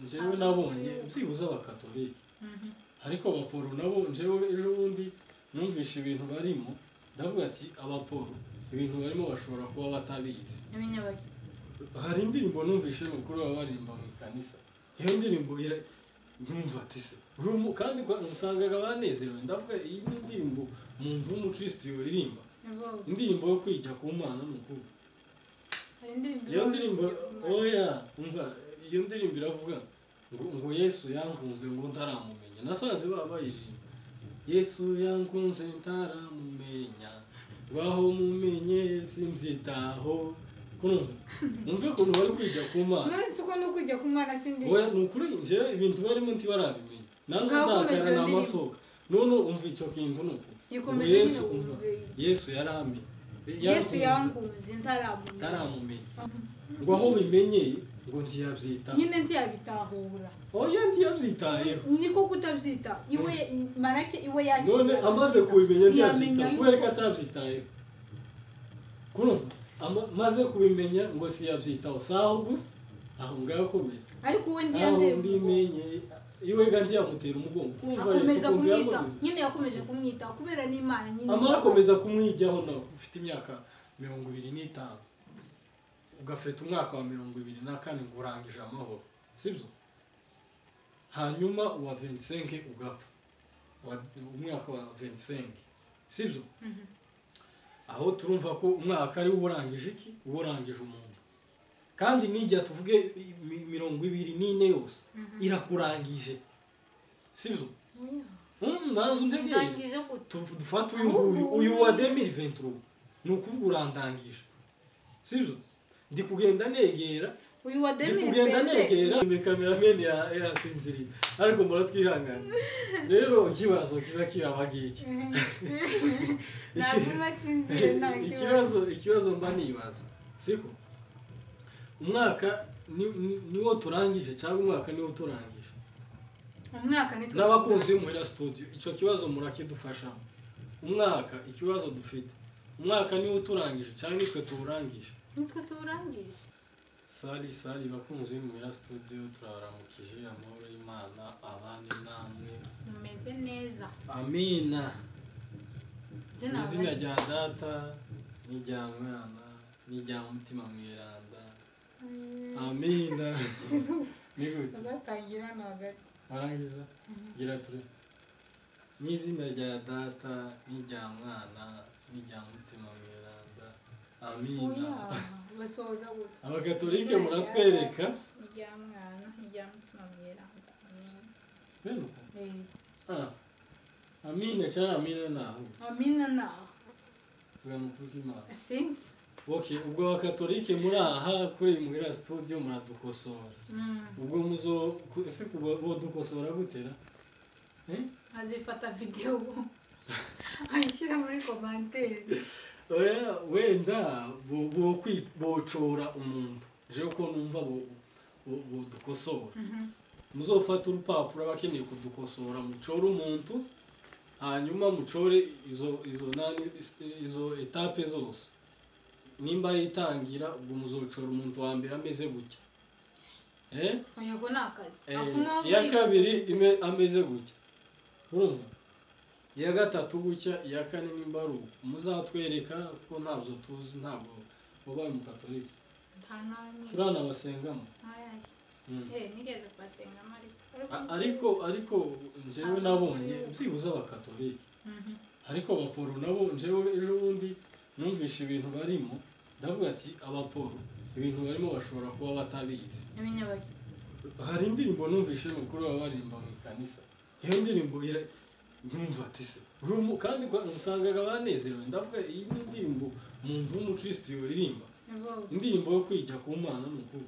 Njyewe nabonye byibuze abakatolike, ariko abaporo nabo njyewe ejo bundi numvishe ibintu barimo, ndavuga ati abaporo ibintu barimo bashobora kuba batabizi. Hari indirimbo numvishe mukuru baba baririmba mu ikanisa, iyo ndirimbo nkumva ati se kandi usangaga banezerewe, ndavuga iyi ni indirimbo umuntu w'umukristo yoririmba, indirimbo yo kwijya ku Mana. Ni ukuri iyo ndirimbo, oya umva iyo ndirimbo iravuga ngo Yesu yankunze ngo ntaramumenya. Nasanze baba bayiririmba Yesu yankunze ntaramumenya, waho mumenye simbyitaho. Kurumva umve ukuntu bari kwijya ku Mana. None se uko ni ukujya ku Mana sindi? Oya ni ukuri njyewe ibintu barimo ntibarabimenya, nanga ndakara n'amasoka. None umva icyo kintu ni uku Yesu, umva Yesu yaramenye, Yesu yankunze ntaramumenya, ngo aho bimenyeye ngo ntiyabyita nyine, ntiyabitahura. Oya ntiyabyitayeho, niko kutabyita iwe manake iwe yakira. None amaze kubimenya ntiyabyita kubera ko atabyitayeho. Kurumva amaze kubimenya ngo siyabyitaho saho gusa aho ngaho komeza, ariko we ntiyabimenye iwe ga ntiyamutera umugongo. Kurumva Yesu kumwita nyine, yakomeje kumwita kubera n'Imana nyine, amara akomeza kumwijyaho. Nawe ufite imyaka 25 ugafata umwaka wa 24 ngo urangije amahoro, sibyo? Hanyuma uwa 25 ugapfa, umwaka wa 25, sibyo? Aho turumva ko umwaka ari urangije iki? Urangije umuntu. Kandi nijya tuvuge 24 yose irakurangije, sibyo? Nazo ndegeye dufate uyu nguyu, uyu wa 2023 ni ukuvuga urandangije, sibyo? Ndi kugenda negera uyu wa 2023, kugenda negera cameraman yasinziriye, ariko muratwihangana. Rero ikibazo kiza kibabagiye iki? Ikibazo mba nibaza siko umwaka niwo turangije cyangwa umwaka niwo turangije umwaka ni n'abakunzi b'Imuhira Studio, ico kibazo murakidufashamo. Umwaka ikibazo dufite, umwaka niwo turangije cyangwa nitwe tuwurangije? Nitwe tuwurangije. Sali sali bakunzi b'Imuhira Studio, turabaramukije, amahoro y'Imana abane namwe, mumeze neza. Amina. Izina rya Data n'irya Mwana n'irya Mutima Mweranda. Amina. Ni gute? Ugatangira no hagati. Warangiza? Gira ture. N'izina rya Data n'irya Mwana n'irya Mutima Mweranda. Amina. Basoza gute? Abakatolike muratwereka n'irya Mwana n'irya Mutima Mweranda. Amina. Beno? Ah. Amina cyangwa amina naho? Amina naho. Vuga nukuri kw'Imana. Sinzi. Okay, ubwo abakatolike muri aha kuri Imuhira Studio muradukosora. Ubwo muzo ese bodukosora gutera? Azifata video ayishyira muri commentaire. Oya wenda bocora umuntu. Je uko numva bodukosora. Muzofata urupapuro abakeneye kudukosora mucore umuntu, hanyuma mucore izo nani izo etape zose. Nimba ari itangira ubwo muzocora umuntu wa mbere ameze gutya. Oya go nakazi. Iya kabiri ameze gutya. Urumva? Iya gatatu gutya, iya kane nimba ari uko. Muzatwereka ko ntabyo tuzi, ntabwo wabaye umukatolike. Turana basengamo. Nigeze kubasengamo ariko ariko njyewe nabonye byibuze abakatolike, ariko abaporo nabo njyewe ejo bundi numvishe ibintu barimo, ndavuga ati abaporo ibintu barimo bashobora kuba batabizi. Hari indirimbo numvishe mukuru baba baririmba mu ikanisa, iyo ndirimbo nkumva ati se kandi usangaga banezerewe, ndavuga iyi ni indirimbo umuntu w'umukristo yoririmba, indirimbo yo kwijya ku Mana. Ni ukuri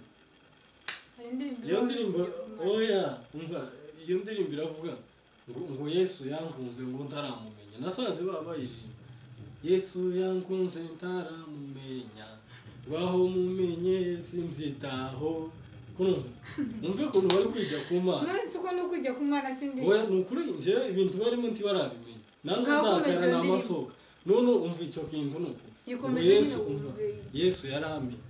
iyo ndirimbo, oya umva iyo ndirimbo iravuga ngo Yesu yankunze ngo ntaramumenya. Nasanze baba bayiririmba Yesu yankunze ntaramumenya, waho mumenye simbyitaho. Kurumva umve ukuntu bari kwijya ku Mana. None se uko ni ukujya ku Mana sindi? Oya ni ukuri njyewe ibintu barimo ntibarabimenya, nanga ndakara n'amasoka. None umva icyo kintu ni uku Yesu, umva Yesu yaramenye,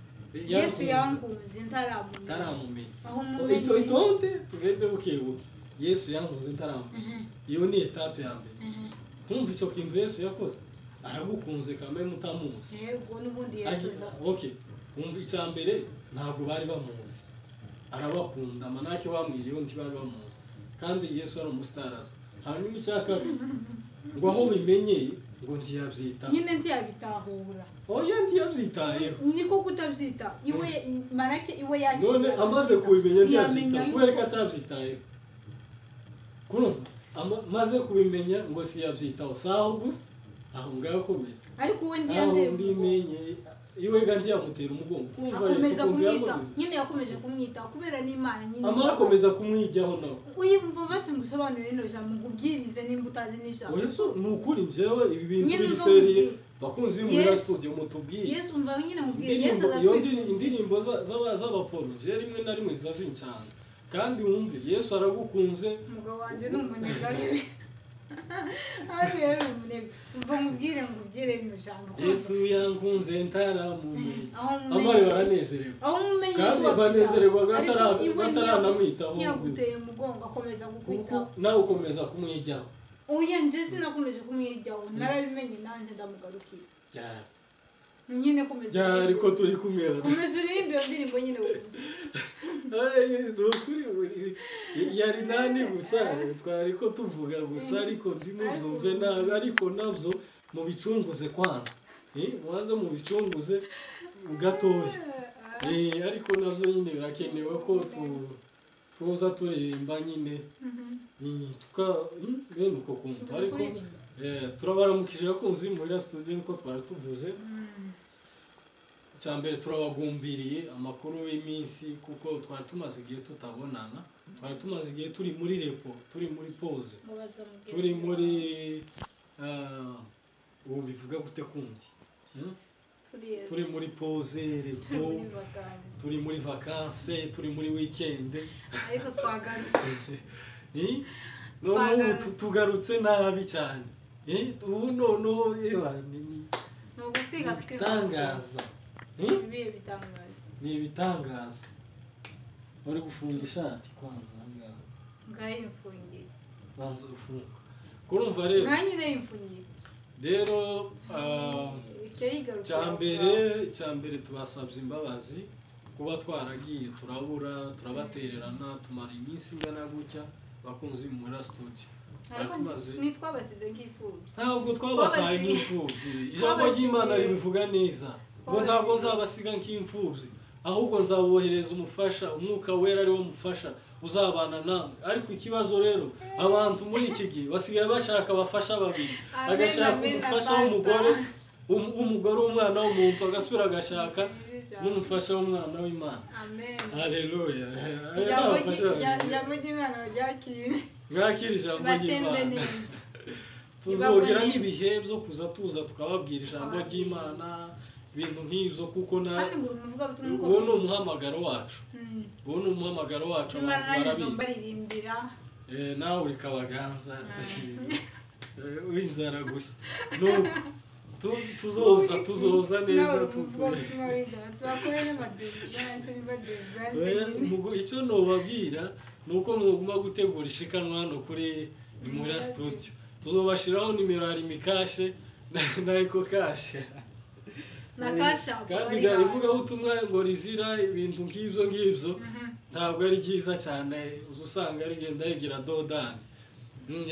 Yesu yankunze ntaramumenye. Aho mumenye itonde tugende bukebuke. Yesu yankunze ntaramumenye. Iyo ni etape ya mbere. Kumva ico kintu Yesu yakoze aragukunze kame mutamuzi. Yego nubundi Yesu za. Okay. Umva icya mbere ntabwo bari bamuzi. Arabakunda manake bamwiriye ntibari bamuzi. Kandi Yesu ari umusitarazo. Hanyuma icya kabiri ngo aho bimenyeye ngo ntiyabyita. Nyine ntiyabitahura. Oya ntiyabyitayeho. Niko kutabyita. Iwe manake iwe yakira. None amaze kubimenya ntiyabyita. Kubera ko atabyitayeho. Kurumva amaze kubimenya ngo siyabyitaho saho gusa aho ngaho komeza. Ariko we ndiyandeye mbimenye iwe ganti yamutera umugongo. Kumva Yesu kumwita. Nyine yakomeje kumwita kubera n'Imana nyine. Amara akomeza kumwijyaho nawe. Uyumva basi ngusobanurire ino jambo ngubwirize nimba utazi n'ijambo. Yesu ni ukuri njyewe ibi bintu biri seriye bakunzi b'Imuhira Studio mutubwiye. Yesu umva nyine nkubwiye Yesu azatwifuza. Indirimbo z'abaporo nje rimwe na rimwe zizazincana. Kandi wumve Yesu aragukunze. Umugabo wanjye ni umunega. Ari rero umunega. Umva nkubwire ngubwire ino jambo. Yesu yankunze ntaramumenye. Amare baranezerewe. Aho mumenye kandi banezererwa bataranamwitaho. Ntiyaguteye umugongo akomeza kukwitaho. Nawe ukomeza kumwijyaho. Oya nje sinakomeje kumwijyaho narabimenye nanjye ndamugarukira. Cyane. Nyine komeza. Cyane ariko turi kumwe. Komeza uririmbe iyo ndirimbo nyine wumve. Ay, yari nani gusa twari ko tuvuga gusa ariko ndimuzumve nabi ariko nabyo mubicunguze kwanza. Mubanze mubicunguze gatoya. Ariko nabyo nyine birakenewe ko tuza turirimba nyine. Tuka bene uko kuntu ariko turabaramukije abakunzi b'Imuhira Studio niko twari tuvuze. Cyambere turabagumbiriye amakuru y'iminsi kuko twari tumaze igihe tutabonana, twari tumaze igihe turi muri repo, turi muri pause, turi muri ubu bivuga gute kundi, turi muri pause repo, turi muri vacances, turi muri weekend, ariko twagarutse. None ubu tugarutse nabi cyane. Ubu noneho eba ni ugutwiga twitangaza. Ibihe bitangaza. Ni ibitangaza. Uri gufunga ishati kwanza ngaho. Ngaye mfungiye. Banza ufunga. Kurumva rero. Ngaye nyine mfungiye. Rero cyambere tubasabye imbabazi kuba twaragiye turabura turabatererana tumara iminsi ingana gutya bakunzi b'Imuhira Studio. Nitwabasize nk'imfubyi. Ntabwo twabataye nk'imfubyi. Ijambo ry'Imana ribivuga neza. Ngo ntabwo nzabasiga nk'imfubyi ahubwo nzabohereza umufasha, umwuka wera ari wo mufasha uzabana namwe. Ariko ikibazo rero abantu muri iki gihe basigaye bashaka abafasha babiri, agashaka umufasha w'umugore, umugore w'umwana w'umuntu, agasubira agashaka n'umufasha w'umwana w'Imana. Amen. Haleluya. Ijambo ry'Imana ryakire. Mwakire ijambo ry'Imana. Tuzogira n'ibihe byo kuza tuza tukababwira ijambo ry'Imana. Ibintu nk'ibyo kuko na uwo ni umuhamagaro wacu. Uwo ni umuhamagaro wacu abantu barabizi. Nawe uri kabaganza w'inzara gusa. Tuzoza neza icyo nobabwira ni uko mwaguma gutegura ishikanwa hano kuri Imuhira Studio. Tuzobashiraho nimero ya Rimikashe na Eko Kashe. Kandi rivuga ubutumwa ngo rizira ibintu nk'ibyo ngibyo ntabwo ari byiza cyane, uzusanga rigenda rigira dodani.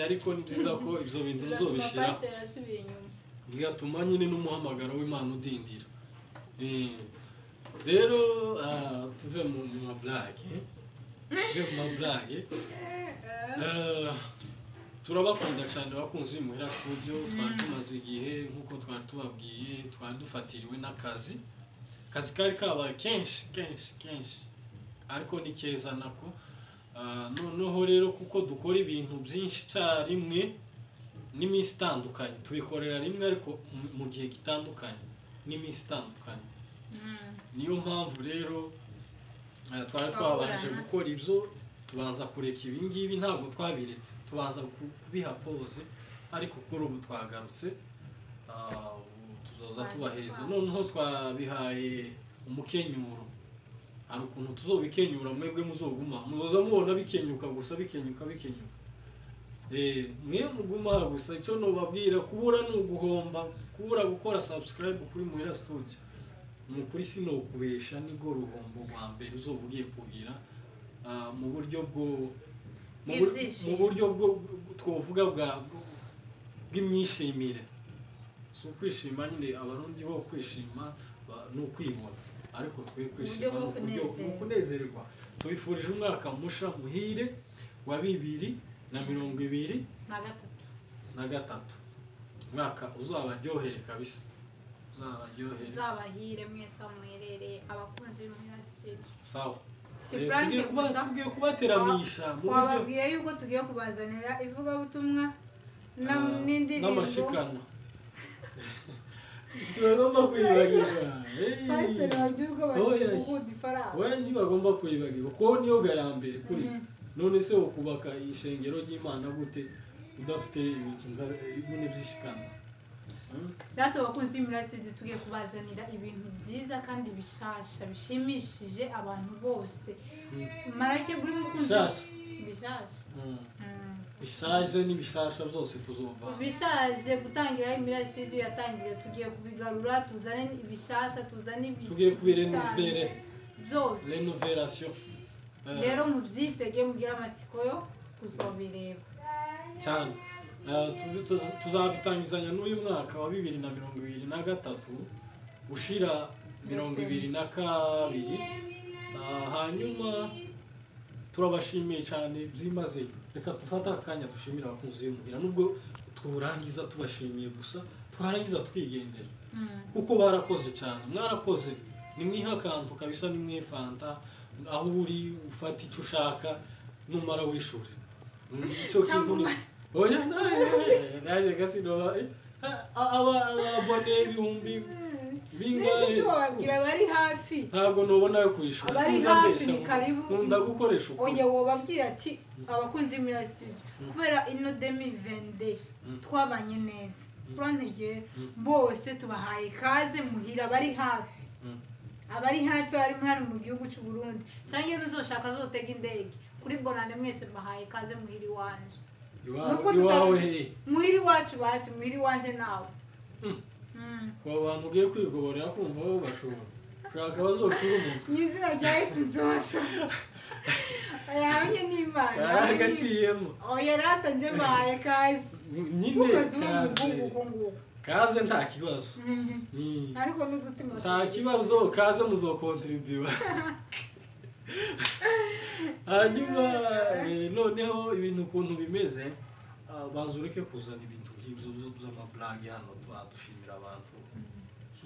Ariko ni byiza ko ibyo bintu muzobishiraho bigatuma nyine n'umuhamagaro w'Imana udindira. Rero tuve mu mablage, tuve mu mablage. Turabakunda cyane bakunzi b'Imuhira Studio. Twari tumaze igihe nkuko twari tubabwiye twari dufatiriwe n'akazi. Akazi kari kabaye kenshi kenshi kenshi ariko ni keza nako. Noneho rero kuko dukora ibintu byinshi icyarimwe n'iminsi itandukanye, tubikorera rimwe ariko mu gihe gitandukanye n'iminsi itandukanye. Niyo mpamvu rero twari twabanje gukora ibyo tubanza kureka ibi ngibi, ntabwo twabiretse tubanza kubiha pause, ariko kuri ubu twagarutse tuzoza tubaheza. Noneho twabihaye Umukenyuro hari ukuntu tuzobikenyura, mwebwe muzoguma muzoza mubona bikenyuka gusa, bikenyuka bikenyuka. Mwe muguma gusa. Icyo nobabwira, kubura ni uguhomba, kubura gukora subscribe kuri Muhira Studio ni ukuri sinokubesha, nibwo ruhombo rwa mbere uzoba ugiye kugira mu buryo bwo mu buryo bwo twovuga bw'imyishimire. Si ukwishima nyine, Abarundi bo kwishima ni ukwibona, ariko twe kwishima ni ukunezerwa. Tubifurije umwaka musha muhire wa 2023, umwaka uzabaryohere kabisa, uzabaryohere, uzabahire mwese muherereye abakunzi b'Imuhira Studio. Sawa, tugiye kubateramisha mu buryo twababwiye yuko tugiye kubazanira ivugabutumwa n'indirimbo n'amashikano. Tugomba kwibagirwa pasiteri wagiye ubwo bagiye gukunda ifaranga, we ntibagomba kwibagirwa kuko niyo ga ya mbere kuri none se ukubaka ishengero ry'Imana gute udafite ibintu nyine by'ishikano? Data bakunzi b'Imuhira Studio, tugiye kubazanira ibintu byiza kandi bishasha bishimishije abantu bose. Marake guri mukunzi bishasha bishaje n'ibishasha byose tuzova bishaje gutangira Imuhira Studio yatangira, tugiye kubigarura, tuzane ibishasha, tuzane ibishasha, tugiye kubirenuvere byose, renoveration. Rero mubyitege, mugire amatsiko yo kuzobireba cyane. Tuzabitangizanya n'uyu mwaka wa 2023 ushira 2022. Hanyuma turabashimiye cyane byimazeyo. Reka dufate akanya dushimira abakunzi b'Imuhira, nubwo turangiza tubashimiye gusa, twarangiza twigendera kuko barakoze cyane, mwarakoze. Nimwiha akantu kabisa, nimwihe fanta, aho uri ufata icyo ushaka numara wishure icyo kintu. Oya naje gasi no ababone ibihumbi bingahe tubabwira bari hafi, ntabwo nubona yo kwishura, abari hafi ni karibu, nkunda gukoresha uko. Oya wobabwira ati abakunzi b'Imuhira Studio, kubera ino 2022 twabanye neza, urantegeye bose tubahaye ikaze muhira, bari hafi, abari hafi bari hano mu gihugu cy'u Burundi, cyangwa n'uzoshaka azotega indege kuri Bonane, mwese mbahaye ikaze muhira iwanje. Iwawe he? Muhira iwacu basi, muhira iwanje nawe. Ku bantu ugiye kwigoborera kumva bo bashobora ushaka bazocura umuntu mu izina rya Yesu nzobashobora. Oya n'Imana yaragaciyemo. Oya rata nje mbahaye kaze nyine, kaze kaze nta kibazo, ariko n'udutima nta kibazo, kaze muzokontribuwa. Hanyuma noneho ibintu ukuntu bimeze, banza ureke kuzana ibintu nk'ibyo by'amablage hano, dushimira abantu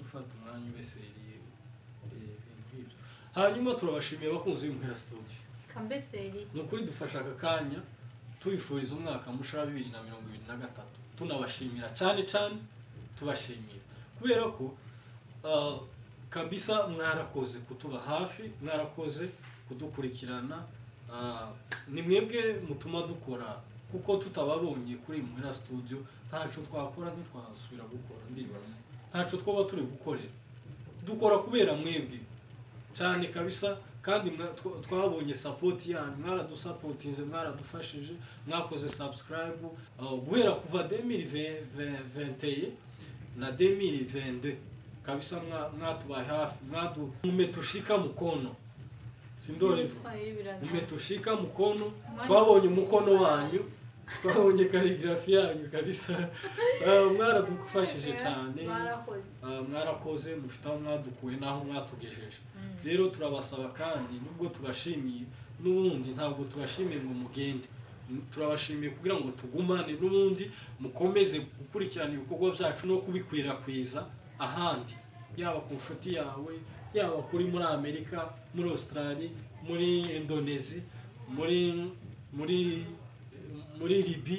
ufata umwanya ubeseriye ibintu nk'ibyo. Hanyuma turabashimiye abakunzi b'Imuhira Studio kambeseri, ni ukuri dufasha aka kanya tubifuriza umwaka musha wa 2023, tunabashimira cyane cyane, tubashimira kubera ko kabisa mwarakoze kutuba hafi, mwarakoze kudukurikirana. Ni mwebwe mutuma dukora, kuko tutababonye kuri Imuhira Studio ntaco twakora, ntitwasubira gukora, ndibaza ntaco twaba turi gukorera, dukora kubera mwebwe cyane kabisa. Kandi twabonye support yanyu, mwaradusapotinze, mwaradufashije, mwakoze subscribe guhera kuva 2021 na 2022 kabisa, mwatubaye hafi, mumetushika mukono, sindorevu mumetushika mukono, twabonye umukono wanyu, twabonye kaligrafi yanyu kabisa. Mwaradufashije cyane, mwarakoze, mufite aho mwadukuye naho mwatugejeje. Rero turabasaba kandi nubwo tubashimiye n'ubundi ntabwo tubashimiye ngo mugende, turabashimiye kugira ngo tugumane n'ubundi mukomeze gukurikirana ibikorwa byacu no kubikwirakwiza ahandi, yaba ku nshuti yawe, yaba kuri muri Amerika, muri Australia, muri Indonesia, muri muri muri Libya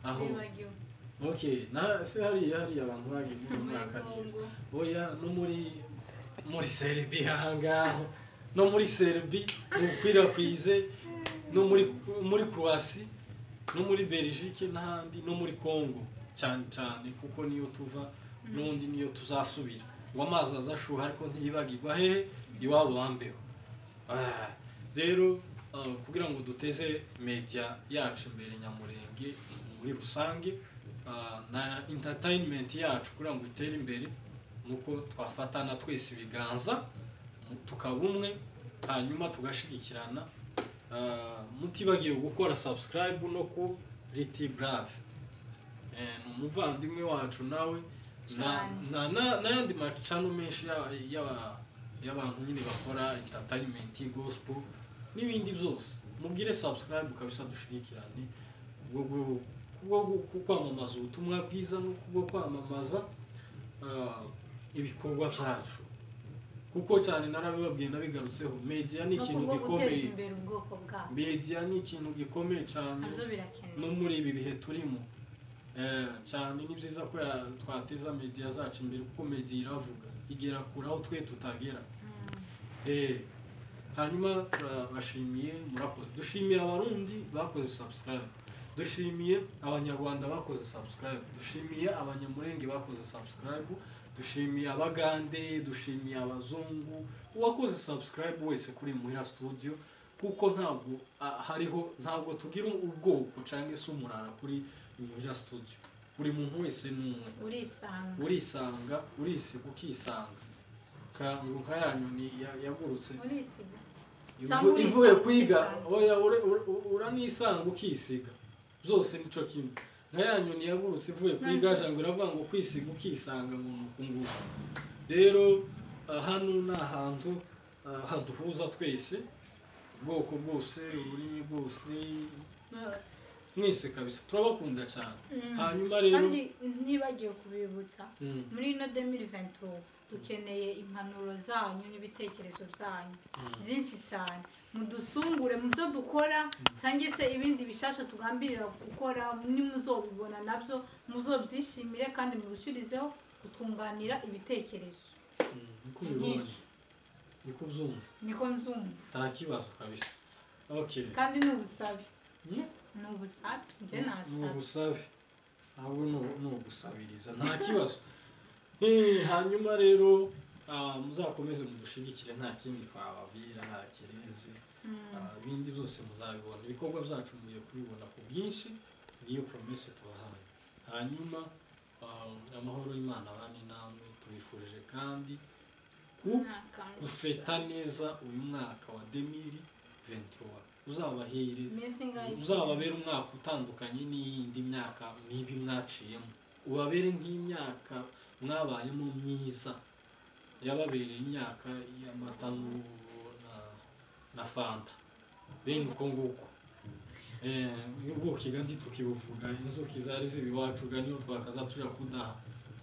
aho. Okay, na se hari abantu bagiye muri mwaka neza. Oya no muri Serbia ahangaho, no muri Serbia mukwirakwize, no muri Croatie, no muri Belgique n'ahandi, no muri Congo cyane cyane kuko niyo tuva n'undi niyo tuzasubira. Ngo amazi azashuha ariko ntiyibagirwa hehe Iwabo bambeho. Rero kugira ngo duteze media yacu imbere Nyamurenge muri rusange, na entertainment yacu kugira ngo itere imbere, nuko twafatana twese ibiganza tukaba umwe, hanyuma tugashigikirana. Mutibagiwe gukora subscribe no ku Riti Brave. Ni umuvandimwe wacu nawe n'ayandi macano menshi y'abantu nyine bakora entertainment, gospel n'ibindi byose. Mubwire subscribe kabisa, dushigikirane kubwo kwamamaza ubutumwa bwiza no kubwo kwamamaza ibikorwa byacu, kuko cyane narabibabwiye nabigarutseho, media ni ikintu gikomeye, media ni ikintu gikomeye cyane no muri ibi bihe turimo. Cyane ni byiza ko twateza media zacu imbere, kuko media iravuga igera kure aho twe tutagera. Hanyuma turabashimiye, murakoze. Dushimiye Abarundi bakoze subscribe, dushimiye Abanyarwanda bakoze subscribe, dushimiye Abanyamurenge bakoze subscribe, dushimiye Abagande, dushimiye Abazungu, uwakoze subscribe wese kuri Muhira Studio, kuko ntabwo hariho, ntabwo tugira ubwoko cyangwa se umurara kuri Muhira Studio. Buri muntu wese numwe urisanga, urisiga ukisanga. Nka ya nyoni yagurutse ivuye kwiga, oya uranisanga ukisiga, byose nico kimwe. Nka ya nyoni yagurutse ivuye kwiga ngo iravuga ngo kwisiga ukisanga ngo nukunguka. Rero hano ni ahantu haduhuza twese, ubwoko bwose, ururimi bwose, mwese kabisa turabakunda cyane. Hanyuma rero kandi ntibagiye kubibutsa muri ino 2023 dukeneye impanuro zanyu n'ibitekerezo byanyu byinshi cyane, mudusungure mu byo dukora cyangwa se ibindi bishasha tugambirira gukora, nimuzobibona nabyo muzobyishimire kandi murushirizeho kutunganira ibitekerezo. Niko byumva, niko mbyumva, nta kibazo kabisa. Okay, kandi n'ubusabe n'ubusabe nje nasaba n'ubusabe ntabwo n'ugusabiriza, nta kibazo. Hanyuma rero muzakomeze mudushigikire, nta kindi twababwira, nta kirenze. Ibindi byose muzabibona, ibikorwa byacu mugiye kubibona ku bwinshi, niyo promesse tubahaye. Hanyuma amahoro y'Imana abane namwe, tubifurije kandi gufeta neza uyu mwaka wa 2023. Uzabahire, uzababere umwaka utandukanye n'iyindi myaka mibi mwaciyemo, ubabere nk'imyaka mwabayemo myiza, yababereye imyaka y'amata na fanta bene uko nguko. Ubuki gandi tukibuvuga, inzuki zari zibiwacu ga niyo twakaza tuja kudaha.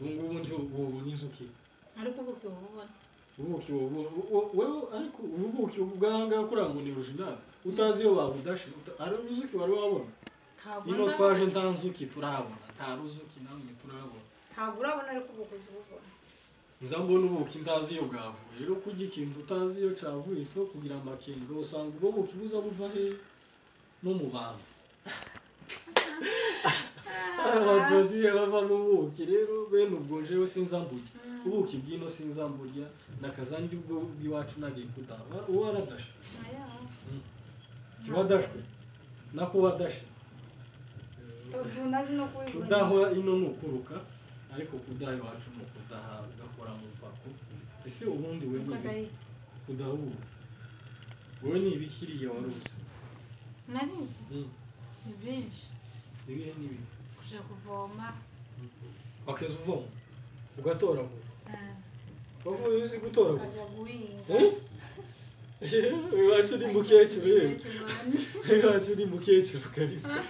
Ubu ngubu ndi ubu n'inzuki, ariko ubuki ububona, ubuki wewe, ariko ubuki ubwanga kuri ngo ni original, utazi iyo babudashe. Ari uruzuki wari wabona? Ino twaje nta nzuki turabona, nta ruzuki namwe turabona, ntabwo urabona, ariko ubuki ububona. Nzambona ubuki ndazi iyo bwavuye. Rero kurya ikintu utazi iyo cavuye ifo kugira amakenga, usanga ubwo buki buza buva he no mu bantu. Abadozi bava mu buki. Rero bene ubwo jewe sinzamburya ubuki bw'ino, sinzamburya nakazanjye ubwo bw'iwacu nagiye kudaha. Uwo aradashe kiwadashwe nako wadashe kudaha ino ni ukuruka, ariko kudaha iwacu ni ukudaha ugakora mu pako. Ese ubundi we ni kudaha ubu wowe ni ibikiriya waruzi? Narizi ni byinshi. Ibihe n'ibihe kuja kuvoma, wakeza uvoma ugatoragura, wavuye uzi gutoragura, ukaja guhinga. Iwacu ni mukecuru, iwacu ni mukecuru kabisa.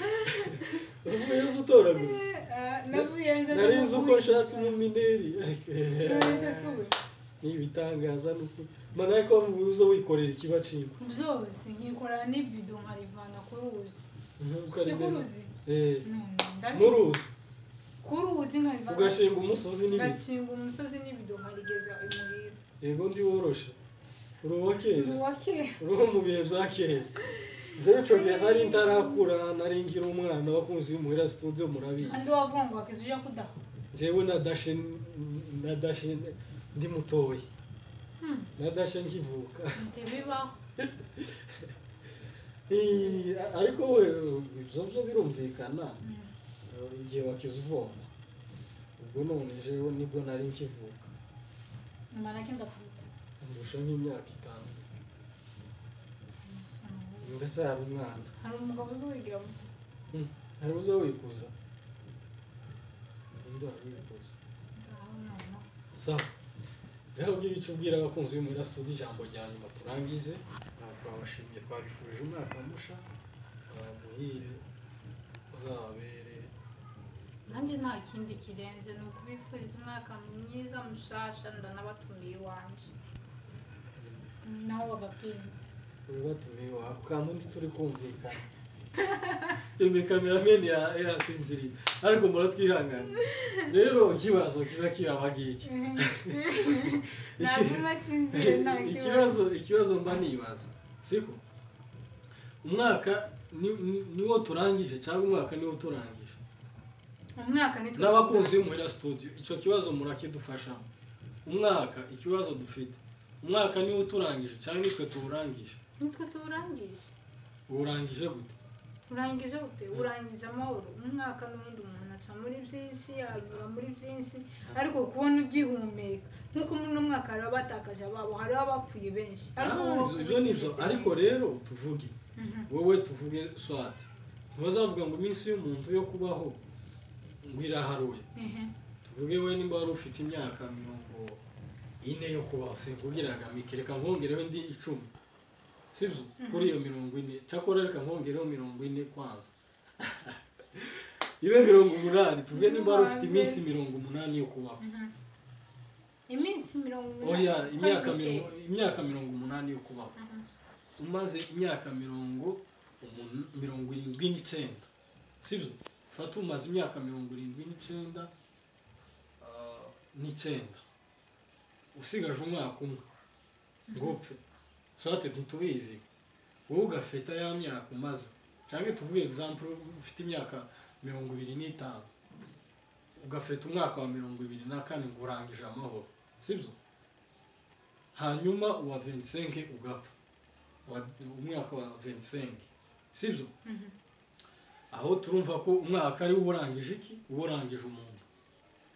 Wavuye uzi utoragura? Nari nzi uko nshatse umumineri. Ni ibitangaza n'ukuri. Mana ko wavuye uza wikorera ikibacimba byose, nkikorera n'ibido nkarivana ku ruzi. Si ku ruzi? Mu ruzi, ku ruzi nkarivana, ugashinga umusozi n'ibido, ngashinga umusozi n'ibido nkarigeza imuhira. Yego ndi woroshe, uri uwa kera, uri mu bihe bya kera. Njyewe ico gihe nari ntarakura, nari ngira umwana. Abakunzi b'Imuhira Studio murabizi. Kandi wavuga ngo wakiza uja kudaha? Njyewe nadashe ndi mutoya. Nadashe nkivuka. Ntibibaho. Ariko we ibyo byo birumvikana. Igihe wakiza uvoma. Ubwo none jewe nibwo nari nkivuka. Marake ndakuruta. Ndusha nk'imyaka 5. Ndacyari umwana. Hari umugabo uzowigira muto. Hari uzowikuza. Ndabikuza. Sawa. Rero ubwira icyo ubwira abakunzi b'Imuhira Studio ijambo rya nyuma turangize. Turabashimiye, twabifurije umwaka musha muhire uzabere. Nanjye nta kindi kirenze ni ukubifuriza umwaka mwiza mushasha, ndanabatumiye iwanje nawe bagapinze. Urabatumiye iwawe kandi undi turi kumvikana. Imi cameraman yasinziriye ariko muratwihangana. Rero ikibazo kiza kibabagiye iki? Ikibazo mba nibaza siko umwaka niwo turangije cyangwa umwaka niwo turangije? Umwaka ni n'abakunzi b'Imuhira Studio ico kibazo murakidufashamo. Umwaka ikibazo dufite, umwaka niwo turangije cyangwa nitwe tuwurangije? Nitwe tuwurangije. Urangije gute? Urangije gute? Urangije amahoro. Umwaka n'ubundi umuntu aca muri byinshi, anyura muri byinshi, ariko kubona ugihumeka nkuko muri uno mwaka hari abatakaje ababo, hari abapfuye benshi. Ariko ibyo nibyo. Ariko rero tuvuge wowe tuvuge swat ntibazavuga ngo iminsi y'umuntu yo kubaho ngo iraharuye. Tuvuge we nimba wari ufite imyaka 40 yo kubaho, sinkubwiraga mike, reka nkongereho indi 10 sibyo kuri iyo 40, cyakora reka nkongereho 40 kwanza ibe 80. Tuvuge nimba wari ufite iminsi 80 yo kubaho. Iminsi 80? Oya, imyaka 80 yo kubaho. Umaze imyaka 79 sibyo? Fata umaze imyaka 79 n'icyenda, usigaje umwaka umwe ngo upfe. Swate ntitubizi, wowe ugafeta ya myaka umaze, cyangwa tuvuge example ufite imyaka 25 ugafeta umwaka wa 24 ngo urangije amahoro sibyo? Hanyuma uwa 25 ugapfa, umwaka wa 25 sibyo? Aho turumva ko umwaka ari urangije iki? Urangije umuntu.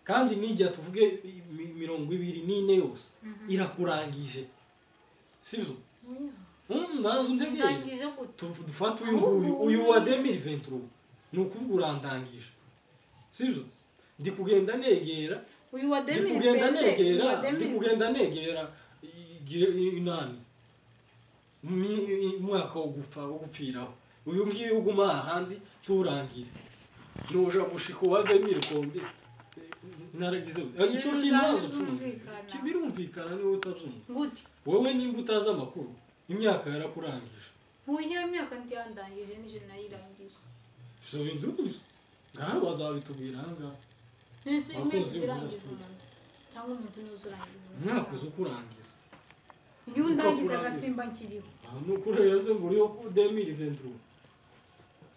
Kandi nijya tuvuge 24 yose irakurangije sibyo? Nazo ndegeye dufata uyu nguyu uyu wa 2023 ni ukuvuga urandangije sibyo? Ndi kugenda negera uyu wa 2023, ndi kugenda negera inani umwaka wo gupfa wo gupfiraho. Uyu ngiye uguma ahandi turangire noja gushika wa 2000 kombe naragize icyo kibazo kibirumvikana niwe utabyumva gute? Wowe nimba utazi amakuru imyaka yarakurangije. Oya, imyaka ndiyandangije nije nayirangije. Ibyo bintu ngaho bazabitubwira ahangaha. Nese imyaka irangiza umuntu cyangwa umuntu niwe uzurangiza umwaka uzukurangiza. Iyo undangiza agasimba nkiriho. Nuko rero se ngo uriho 2023.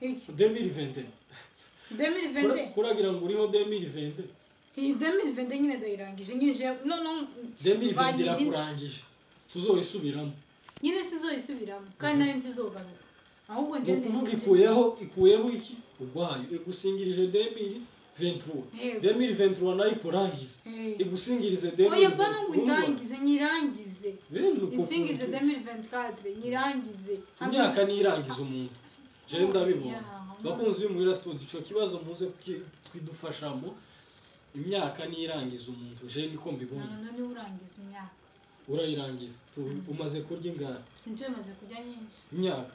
Iki? 2021. 2020. Kuragira ngo uriho 2020. Iyi 2020 nyine ndayirangije nyije no 2020 irakurangije. Tuzoyisubiramo. Nyine sizoyisubiramo kandi nayo ntizogaruka. Ahubwo nje ndikuvuga ikuyeho iki? Ugwayo igusingirije 2023. 2023 nayo ikurangiza. Igusingirize 2023. Oya bana ngo indangize nyirangize. Isingize 2024 nyirangize. Imyaka nirangiza umuntu. Je ndabibona. Bakunzi b'Imuhira Studio ico kibazo muze kwidufashamo. Imyaka nirangiza umuntu je niko mbibona. None ni urangiza imyaka. Urayirangiza. Umaze kurya ingara? Nje maze kurya nyinshi. Imyaka?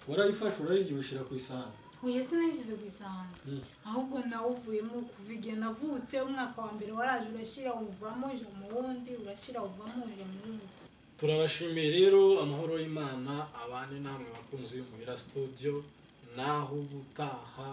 Warayifashe urayirya ushira ku isahani? Oya sinashyize ku isahani. Ahubwo nawuvuyemo kuva igihe navutse umwaka wa mbere waraje urashira uvamo uje mu wundi, urashira uvamo uje mu wundi. Turabashimiye rero, amahoro y'Imana abane namwe bakunzi b'Imuhira Studio, naho ubutaha.